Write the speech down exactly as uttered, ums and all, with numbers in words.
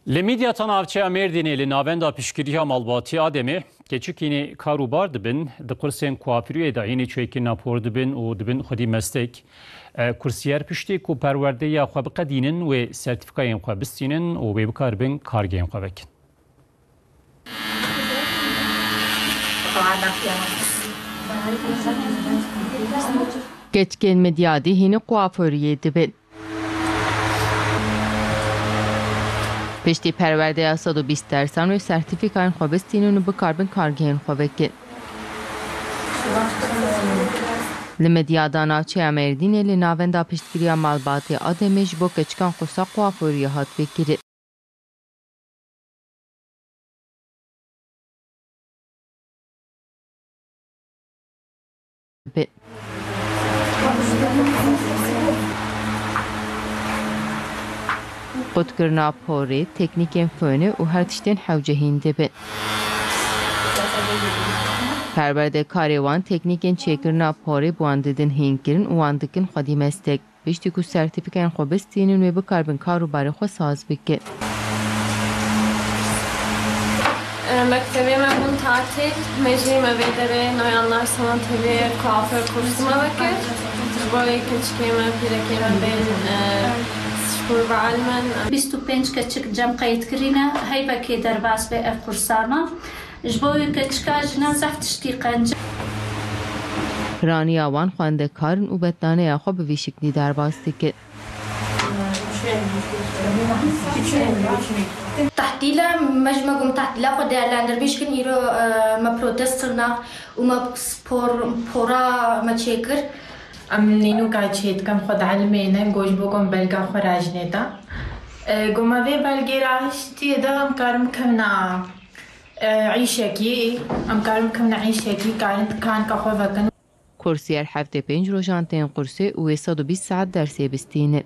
Li Midyata navçeya Mêrdînê li navenda piştgiriya malbatî Ademê keçikînê kar û bar dibin, di qursên kuafiriyê de hînî çêkirina por dibin û dibin xwedî mestek. E, kursiyer piştî ku perwerdeya xwe biqedînin wê sertîfikayên xwe bistînin û wê bikaribin kargehên xwe vekin. Keçikên Midyadî hînî kuafiriyê dibin. Piştî perwerdeya sed û bîst dersan wê sertîfîkayên xwe bistînin û bikaribin kargehên xwe vekin. Li Midyada navçeya Mêrdînê li navenda piştgiriya malbatê Ademê ji bo keçikan qursa kuaforiya hat vekirin. Bi qutkirina porê, teknîkên fönê û her tiştên hewce hîn dibin. Perwerdekarê wan teknîkên çêkirina porê bi wan didin hînkirin û wan dikin xwedî mestek. Piştî ku sertîfîkayên xwe bistînin wê bikaribin kar û barê xwe saz bikin. Mektebê me bûn tatil, me jî me vê derê Noyan Larson Atelier kuaför kursê me vekir. Ji bo yê keçikê me, pîrekê me bên, e, ji xwe bielmin. Bîst û pênc keçik cem qeyd kirîne, heyvekê derbas be ev kursa me. Ji bo wê keçika jinan zehf tiştî qenc. Piraniya wan xwendekar in û betnaneya xwe bi vî şiklî derbas dikin. Tehtîla, me ji me got tehtîla xwe değerlendirmiş kin, îro, e, me protest kirna û me spor, pora me çêkir. Em nînûka çêdikin xwe dielmênin, got ji bo ku em belga xwe rajnê de. E, got me vê belgê rahiştiyê de em karin bikevina, e, îşekî, em karin bikevina îşekî, karin tikanka xwe vekin. Kursiyer heftê pênc rojan tên qursê û wê sed û bîst saet dersê bistînin.